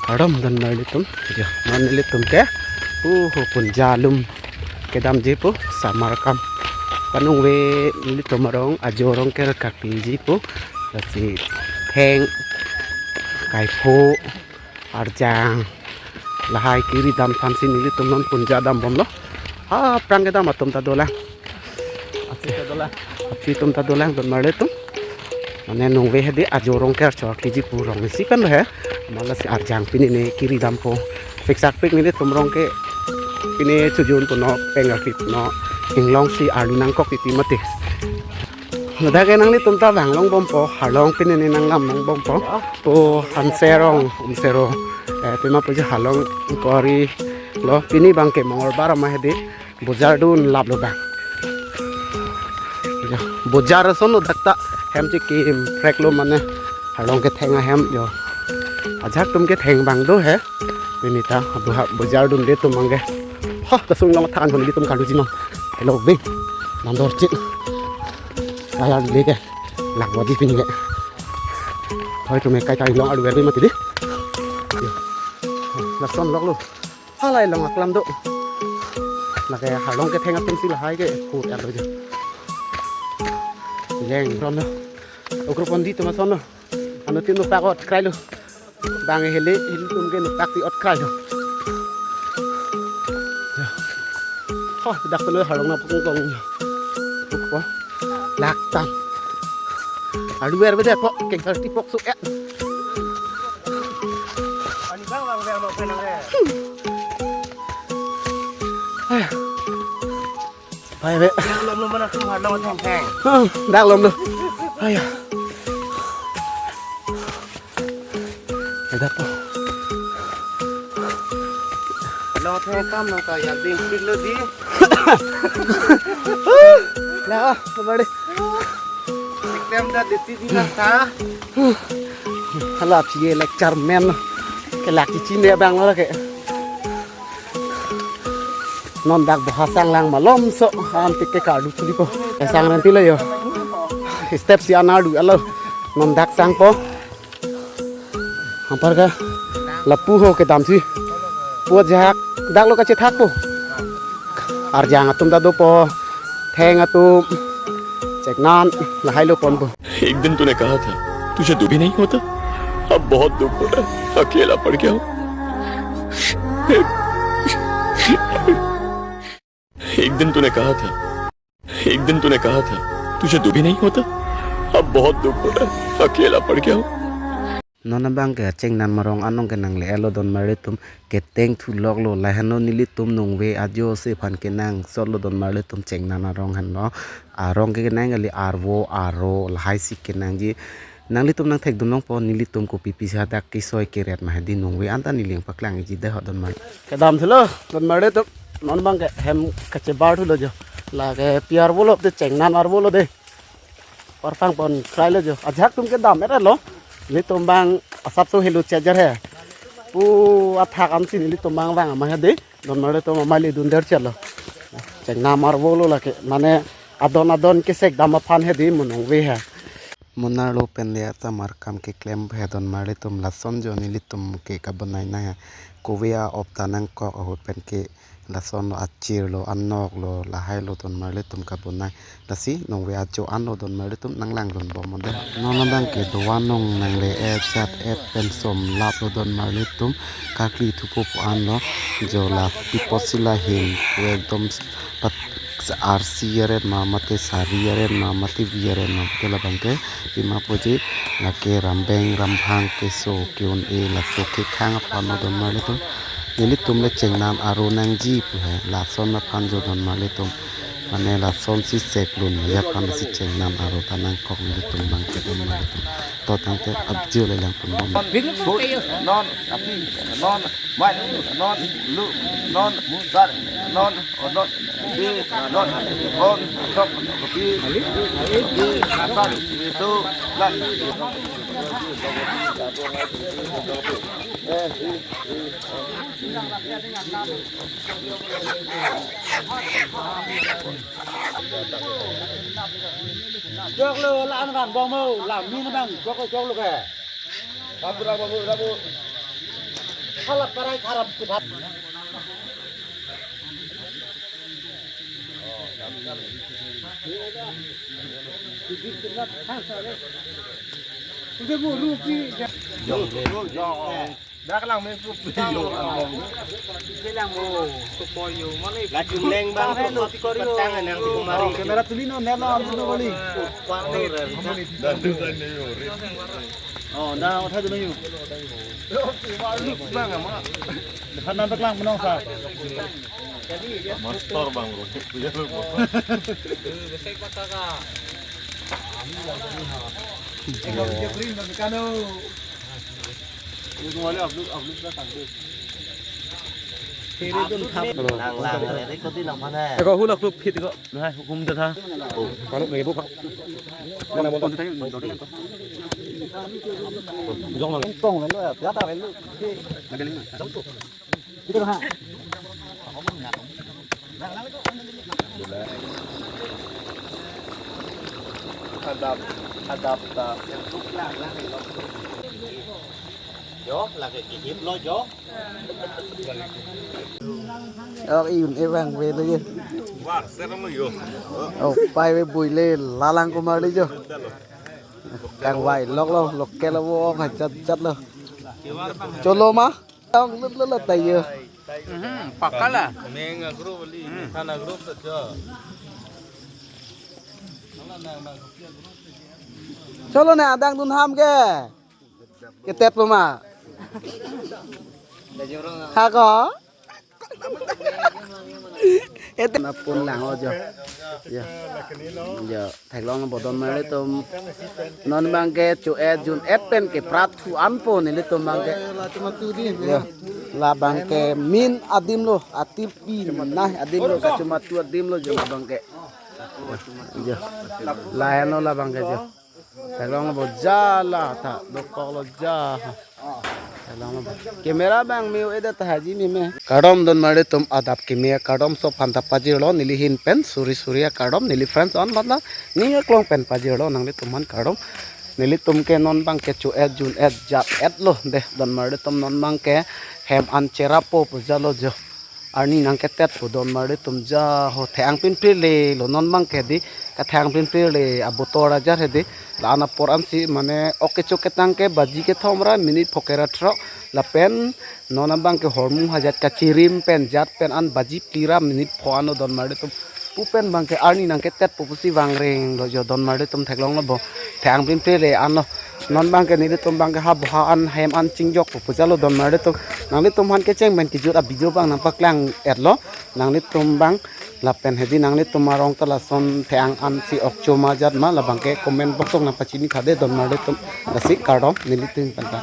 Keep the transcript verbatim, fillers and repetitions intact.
Kardom donmarlitum, jo, non nelitum ke, uhu, Punja alum kedamji pu, summer camp. Kaningve nelitum arong, ajo arong ke kakpiji pu, lasi theng, kaipho, arjang, lahai kiri dam aphansi nelitum non Punja dambomlo. Ha, aphrang kedam atum ta dolang. Achi atum ta dolang donmarlitum. Mane ningve hedi ajo arong ke archo akliji pu arong isi pen he. Mala si arjang pini ne kiri dampo. Piksak pik nelitum arong ke pini chojun puno, peng arpi puno. Inglong si arlu nangkok titi mati. Ladak ke nanglitum ta vang longbompo, harlong pini ne nanglam longbompo. Pu Hanse arong, Umsero. Eh, pima puji harlong kori lo, pini abang ke Mongolbar amat hedi. Bojar dun laplo abang. Jo, bojar ason lo dak ta, hem chekim preklo mane. Harlong ke theng ahem jo. Ajahak atum ke theng abang do he. Pini ta, abu ha, bojar dunde atum abang ke. Ha, ta sung long than hon nelitum karluji non. Hello, bing. Nandor chin. Ayar le ke. Lak wadi pini ke. Hoi atum ke kaita inglong arlu ver mati di. Jo. Lason loklo. Halai along aklam do. Lake harlong ketheng atum si lahai ke phut arlo jo. Jeng ron lo. Ukro pondi atum ason lo. Anuttin nokpak ot krailo. Bang hele, hilitum ke nokpak si ot krailo. Jo. Ha, dak pelo harlong na pukong kong. Pukpo. Lak tan. Arlu ver bede po, kengkar tipok su et. Pai be. Dak lom lo mana tum harlong theng theng. Hmm, dak lom lo. Aya. Ada po. Harlong theng tam nang ta ya ding pik lo di. La, kemari. Eklem da desi di nang ta. Hala phi lecture men. Kelak chichi ne abang lo ke. Non dak boha sang lang malomso, antik ke karlu chuli po. Sang renti lo jo. Step si an arlu alo. Non dak sangpo. Anpar ke lapu ho kedamsi. Pu ajahak dak lo kachethak po. Arjang atum ta dopo. Theng atum. Chengnan lahai lo ponpo. एक दिन तूने कहा था, तुझे दुख भी नहीं होता। अब बहुत दुख हो रहा है, अकेला पड़ गया हूँ। एक दिन तूने कहा था, एक दिन तूने कहा था, तुझे दुख भी नहीं होता। अब बहुत दुख हो रहा है, अकेला पड़ गया हूँ। Non abang ke Chengnan arong along ke nangle-etlo donmarlitum, keteng thulok lo, lahenlo nelitum ningve ajo si aphan kenangsot lo donmarlitum Chengnan arong henlo. Arong ke kenang kali arvo aro lahai si kenangji. Nanglitum nangthekdun longpo nelitum kopi pisa dak kesoi keret ma hedi ningve anta neli nangpaklangji de ho donmar. Kedam thulo donmarlitum, non abang ke hem kachebar thulo jo. Lake pi arvo lo te Chengnan arvo lo de. Parpang pon krailo jo. Ajahak atum kedam et lo. Nelitum abang asap so helu chejar he. Pu athak ansi nelitum abang vang amat hedi. Donmarlitum amai le dun der chelo. Chengnan arvo lo lake. Mane adon adon kesek dam aphan hedi mo ningve he. Monarlo pen le summer camp keklem he donmarlitum, lason jo nelitum ke kabonai nang he. Kove a-op ta nangkok ahut pen ke lason lo, achir lo, anok lo, lahai lo donmarlitum kabonai. Lasi ningve ajo an lo donmarlitum nanglang dunbom mo de. Non abang ke doan nong nangle-et chat-et pen som lap lo donmarlitum, karkli thupo pu an lo. Jo la pi apotsi la hin pu ekdom pat arsi aret ma mate sari aret ma mate vi aret ma te labang ke pima puji lake rambeng rambhang keso ke-un-e laso kekhang aphan lo donmarlitum. Nelitum le Chengnan aro nangji pu he, lason aphan jo donmarlitum. Mane lason si seklun ya aphan si Chengnan aro ta nangkok nelitum abang ke donmarlitum. To tangte abjio le lang pun bom. Non, api, non, mai, non, lu, non, sar, non, odot, di, non, on, tok, kopi, di, asar, itu, lan. Jok lo, la an van bom lo, la min van, jok lo, jok lo ke. Rabu, rabu, rabu. Salah parai haram kita. Udah mau rupi. Dak lang me sup yo. Bilang mo, supoyo, mana? Lachum leng bang, petang nang di kumari. Kamera tuli non, nelo, anu no bali. Dadu kan yo. Oh, na, uthai dulu yo. Bang ama. Depan nampak lang menong sa. Master bang bro. Ya lu. Besek pataka. Eko video print bang kano. Lang lang, record din lang mana? Eko hula klub hit ko. Hai, hukum dah ha. Kalau lagi buka. Mana boleh? Jong lang. Tong lo ya, ya ta lo. Kita ha. Adap, adap ta. Jo, lagi kihip lo jo. Ok, iyun evang ve lo ye. Wah, serem lo yo. Oh, pai ve bui le lalang kumar le jo. Kangvai lok lo, local lo, ok, jat jat lo. Cholo ma, tong lut lut lut ta yo. Mhm, pakka la. Meng agro bali, thana agro ta jo. Cholo ne adang dun ham ke. Ketet po ma? Hako? Ete na pun lang ojo. Ya. Ya, theklong bo don mari tum. Non bangke chu et jun et pen ke prat thu an po nelitum bangke. Ya. La bangke min adim lo, atip pi nai adim lo, kachumatu adim lo jo la bangke. Ya. La heno la bangke jo. Theklong lo bo ja la ta dokok lo ja. Theklong lo bo. Camera bang meu eda ta haji meme. Kardom don mari tum adap keme kardom so phanta pajir lo neli hin pen suri suri akardom neli friends on batla ning aklong pen pajir lo nanglitum aphan kardom. Nelitum ke non bangke chu et jun et jat et lo de don mari tum non bangke hem an cherapo pu ja lo jo. Arni nangketet pu don mari tum ja ho thang pinpri le lo non bangke di kathang pinpri le abotor ajar he di la-an apor ansi mane ok kecho ketang ke baji kethom ra minute pho kera throk lapen non abangke hormu hajat kachirim pen jat pen an baji phli ra minute pho ano don mari tum pu pen bangke arni nangketet pu pusi vangreng lo jo don mari tum theklong lo bo thang pinpri le ano non bangke nelitum bangke ha boha an hem an chingjok pu pu ja lo don mari tum nanglitum aphan kecheng pen kejut a video bang nangpaklang et lo nanglitum bang lapen he di nanglitum arong ta lason thang an si ok choma jat ma la bangke comment box ok nangpachini tha de don mari tum lasi kardom nelitum pen ta.